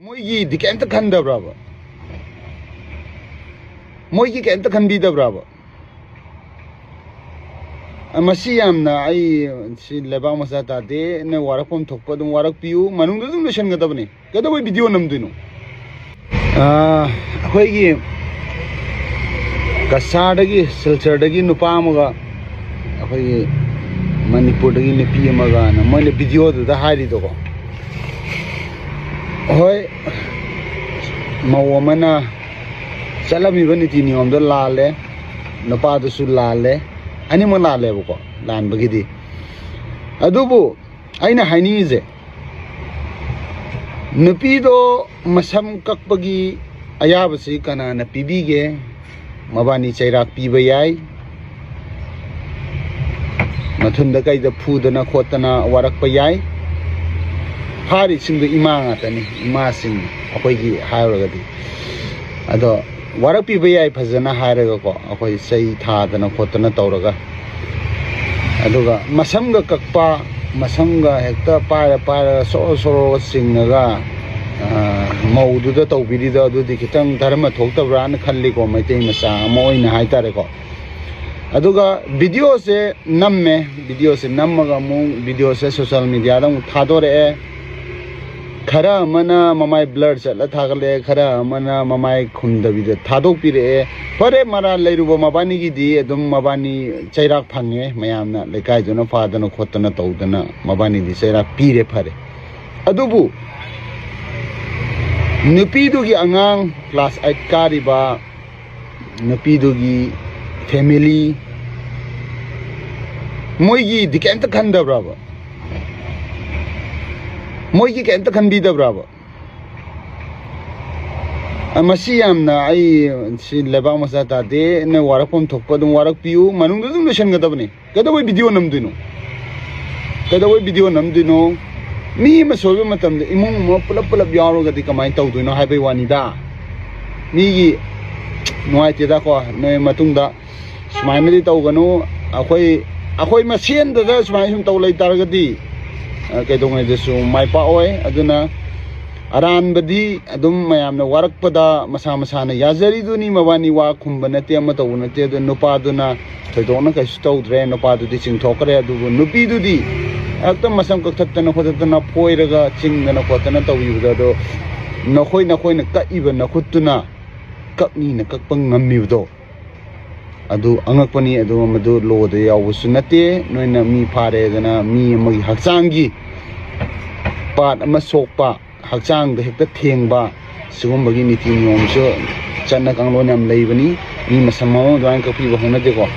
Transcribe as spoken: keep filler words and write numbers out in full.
ꯃꯣꯏꯒꯤꯗꯤ ꯀꯩꯝꯇ ꯈꯟꯗꯕ꯭ꯔꯕ? ꯃꯣꯏꯒꯤ ꯀꯩꯝꯇ ꯈꯟꯕꯤꯗꯕ꯭ꯔꯕ? ꯑ, ꯃꯁꯤ ꯌꯥꯝꯅ, ꯑꯩ ꯁꯤ ꯂꯩꯕꯥꯛ ꯃꯆꯥ ꯇꯥꯗꯦ꯫ ꯅꯣꯏ ꯋꯥꯔꯛꯐꯝ ꯊꯣꯛꯄ ꯑꯗꯨꯝ ꯋꯥꯔꯛꯄꯤꯌꯨ, ꯃꯅꯨꯡꯗ ꯑꯗꯨꯝ ꯂꯣꯏꯁꯤꯟꯒꯗꯕꯅꯤ꯫ ꯀꯩꯗꯧꯕꯩ ꯚꯤꯗꯤꯑꯣ ꯅꯝꯗꯣꯏꯅꯣ? ꯑ, ꯑꯩꯈꯣꯏꯒꯤ ꯀꯁꯥꯔꯗꯒꯤ, ꯁꯤꯜꯆꯔꯗꯒꯤ ꯅꯨꯄꯥ ꯑꯃꯒ ꯑꯩꯈꯣꯏꯒꯤ ꯃꯅꯤꯄꯨꯔꯗꯒꯤ ꯅꯨꯄꯤ ꯑꯃꯒꯅ ꯃꯣꯏꯅ ꯚꯤꯗꯤꯑꯣꯗꯨꯗ ꯍꯥꯏꯔꯤꯗꯣꯀꯣ, ꯍꯣꯏ, ꯃꯧ ꯑꯃꯅ ꯆꯠꯂꯝꯃꯤꯕ ꯅꯤꯇꯤ ꯅꯤꯌꯣꯝꯗꯣ ꯂꯥꯜꯂꯦ, ꯅꯨꯄꯥꯗꯨꯁꯨ ꯂꯥꯜꯂꯦ, ꯑꯅꯤꯃꯛ ꯂꯥꯜꯂꯦꯕꯀꯣ, ꯂꯥꯟꯕꯒꯤꯗꯤ꯫ ꯑꯗꯨꯕꯨ ꯑꯩꯅ ꯍꯥꯏꯅꯤꯡꯉꯤꯁꯦ, ꯅꯨꯄꯤꯗꯣ ꯃꯁꯝ ꯀꯛꯄꯒꯤ ꯑꯌꯥꯕꯁꯤ ꯀꯅꯥꯅ ꯄꯤꯕꯤꯒꯦ? ꯃꯕꯥꯅꯤ ꯆꯩꯔꯥꯛ ꯄꯤꯕ ꯌꯥꯏ, ꯃꯊꯨꯟꯗ ꯀꯩꯗ ꯐꯨꯗꯅ ꯈꯣꯠꯇꯅ ꯋꯥꯔꯛꯄ ꯌꯥꯏ꯫ ꯐꯥꯔꯤꯁꯤꯡꯗꯣ ꯏꯃꯥ ꯉꯥꯛꯇꯅꯤ, ꯏꯃꯥꯁꯤꯡ ꯑꯩꯈꯣꯏꯒꯤ ꯍꯥꯏꯔꯨꯔꯒꯗꯤ꯫ ꯑꯗꯣ ꯋꯥꯔꯛꯄꯤꯕ ꯌꯥꯏ ꯐꯖꯅ ꯍꯥꯏꯔꯒꯀꯣ, ꯑꯩꯈꯣꯏ ꯆꯩ ꯊꯥꯗꯅ ꯈꯣꯠꯇꯅ ꯇꯧꯔꯒ꯫ ꯑꯗꯨꯒ ꯃꯁꯝꯒ ꯀꯛꯄ, ꯃꯁꯝꯒ ꯍꯦꯛꯇ ꯄꯥꯏꯔ ꯄꯥꯏꯔꯒ ꯁꯣꯔꯣ ꯁꯣꯔꯣꯒ ꯆꯤꯡꯉꯒ, ꯑ, ꯃꯧꯗꯨꯗ ꯇꯧꯕꯤꯔꯤꯗꯣ, ꯑꯗꯨꯗꯤ ꯈꯤꯇꯪ ꯙꯔꯃ ꯊꯣꯛꯇꯕ꯭ꯔꯥꯅ ꯈꯜꯂꯤꯀꯣ, ꯃꯩꯇꯩ ꯃꯆꯥ ꯑꯃ ꯑꯣꯏꯅ ꯍꯥꯏꯇꯥꯔꯦꯀꯣ꯫ ꯑꯗꯨꯒ ꯚꯤꯗꯤꯑꯣꯁꯦ ꯅꯝꯃꯦ, ꯚꯤꯗꯤꯑꯣꯁꯦ ꯅꯝꯃꯒ ꯑꯃꯨꯛ ꯚꯤꯗꯤꯑꯣꯁꯦ ꯁꯣꯁꯦꯜ ꯃꯦꯗꯤꯌꯥꯗ ꯑꯃꯨꯛ ꯊꯥꯗꯣꯔꯛꯑꯦ꯫ ꯈꯔ ꯑꯃꯅ ꯃꯃꯥꯏ ꯕ꯭ꯂꯔ ꯆꯠꯂ ꯊꯥꯒꯠꯂꯛꯑꯦ, ꯈꯔ ꯑꯃꯅ ꯃꯃꯥꯏ ꯈꯨꯝꯗꯕꯤꯗ ꯊꯥꯗꯣꯛꯄꯤꯔꯛꯑꯦ꯫ ꯐꯔꯦ, ꯃꯔꯥꯜ ꯂꯩꯔꯨꯕ ꯃꯕꯥꯅꯤꯒꯤꯗꯤ ꯑꯗꯨꯝ ꯃꯕꯥꯅꯤ ꯆꯩꯔꯥꯛ ꯐꯪꯉꯦ, ꯃꯌꯥꯝꯅ ꯂꯩꯀꯥꯏꯗꯨꯅ ꯐꯥꯗꯅ ꯈꯣꯠꯇꯅ ꯇꯧꯗꯅ ꯃꯕꯥꯅꯤꯗꯤ ꯆꯩꯔꯥꯛ ꯄꯤꯔꯦ, ꯐꯔꯦ꯫ ꯑꯗꯨꯕꯨ ꯅꯨꯄꯤꯗꯨꯒꯤ ꯑꯉꯥꯡ ꯀ꯭ꯂꯥꯁ ꯑꯩꯠ ꯀꯥꯔꯤꯕ ꯅꯨꯄꯤꯗꯨꯒꯤ ꯐꯦꯃꯤꯂꯤ, ꯃꯣꯏꯒꯤꯗꯤ ꯀꯩꯝꯇ ꯈꯟꯗꯕ꯭ꯔꯕ? ꯃꯣꯏꯒꯤ ꯀꯩꯝꯇ ꯈꯟꯕꯤꯗꯕ꯭ꯔꯕ? ꯑ, ꯃꯁꯤ ꯌꯥꯝꯅ, ꯑꯩ ꯁꯤ ꯂꯩꯕꯥꯛ ꯃꯆꯥ ꯇꯥꯗꯦ꯫ ꯅꯣꯏ ꯋꯥꯔꯛꯐꯝ ꯊꯣꯛꯄ ꯑꯗꯨꯝ ꯋꯥꯔꯛꯄꯤꯌꯨ, ꯃꯅꯨꯡꯗ ꯑꯗꯨꯝ ꯂꯣꯏꯁꯤꯟꯒꯗꯕꯅꯤ꯫ ꯀꯩꯗꯧꯕꯩ ꯚꯤꯗꯤꯑꯣ ꯅꯝꯗꯣꯏꯅꯣ? ꯀꯩꯗꯧꯕꯩ ꯚꯤꯗꯤꯑꯣ ꯅꯝꯗꯣꯏꯅꯣ? ꯃꯤ ꯑꯃ ꯁꯣꯏꯕ ꯃꯇꯝꯗ ꯏꯃꯨꯡ ꯑꯃ ꯄꯨꯂꯞ ꯄꯨꯂꯞ ꯌꯥꯎꯔꯒꯗꯤ ꯀꯃꯥꯏꯅ ꯇꯧꯗꯣꯏꯅꯣ ꯍꯥꯏꯕꯩ ꯋꯥꯅꯤꯗ꯫ ꯃꯤꯒꯤ ꯅꯨꯡꯉꯥꯏꯇꯦꯗꯀꯣ, ꯅꯣꯏ ꯃꯇꯨꯡꯗ ꯁꯨꯃꯥꯏꯅꯗꯤ ꯇꯧꯒꯅꯨ꯫ ꯑꯩꯈꯣꯏ, ꯑꯩꯈꯣꯏ ꯃꯁꯦꯟꯗꯗ ꯁꯨꯃꯥꯏꯅ ꯁꯨꯝ ꯇꯧ ꯂꯩ ꯇꯥꯔꯒꯗꯤ, ꯑ, ꯀꯩꯗꯧꯉꯩꯗꯁꯨ ꯃꯥꯏ ꯄꯥꯛꯑꯣꯏ꯫ ꯑꯗꯨꯅ ꯑꯔꯥꯟꯕꯗꯤ ꯑꯗꯨꯝ ꯃꯌꯥꯝꯅ ꯋꯥꯔꯛꯄꯗ ꯃꯁꯥ ꯃꯁꯥꯅ ꯌꯥꯖꯔꯤꯗꯨꯅꯤ꯫ ꯃꯕꯥꯅꯤ ꯋꯥ ꯈꯨꯝꯕ ꯅꯠꯇꯦ, ꯑꯃ ꯇꯧꯕ ꯅꯠꯇꯦ꯫ ꯑꯗꯨ ꯅꯨꯄꯥꯗꯨꯅ ꯊꯣꯏꯗꯣꯛꯅ ꯀꯩꯁꯨ ꯇꯧꯗ꯭ꯔꯦ, ꯅꯨꯄꯥꯗꯨꯗꯤ ꯆꯤꯡꯊꯣꯛꯈ꯭ꯔꯦ꯫ ꯑꯗꯨꯕꯨ ꯅꯨꯄꯤꯗꯨꯗꯤ ꯍꯦꯛꯇ ꯃꯁꯝ ꯀꯛꯊꯠꯇꯅ ꯈꯣꯠꯇꯠꯇꯅ, ꯐꯣꯏꯔꯒ ꯆꯤꯡꯗꯅ ꯈꯣꯠꯇꯅ ꯇꯧꯕꯤꯕꯗꯣ, ꯑꯗꯣ ꯅꯈꯣꯏ ꯅꯈꯣꯏꯅ ꯀꯛꯏꯕ ꯅꯈꯨꯠꯇꯨꯅ ꯀꯛꯅꯤꯅ ꯀꯛꯄ ꯉꯝꯃꯤꯕꯗꯣ, ꯑꯗꯨ ꯑꯉꯛꯄꯅꯤ꯫ ꯑꯗꯨꯒ ꯃꯗꯨ ꯂꯣꯗ ꯌꯥꯎꯕꯁꯨ ꯅꯠꯇꯦ꯫ ꯅꯣꯏꯅ ꯃꯤ ꯐꯥꯔꯦꯗꯅ ꯃꯤ ꯑꯃꯒꯤ ꯍꯛꯆꯥꯡꯒꯤ ꯄꯥꯔꯠ ꯑꯃ ꯁꯣꯛꯄ, ꯍꯛꯆꯥꯡꯗ ꯍꯦꯛꯇ ꯊꯦꯡꯕ, ꯁꯤꯒꯨꯝꯕꯒꯤ ꯅꯤꯇꯤ ꯅꯤꯌꯣꯝꯁꯨ, ꯆꯠꯅ ꯀꯥꯡꯂꯣꯟ ꯌꯥꯝ ꯂꯩꯕꯅꯤ꯫ ꯃꯤ ꯃꯁꯝ ꯑꯃ ꯑꯗꯨꯃꯥꯏꯅ ꯀꯛꯄꯤꯕ ꯍꯧꯅꯗꯦꯀꯣ꯫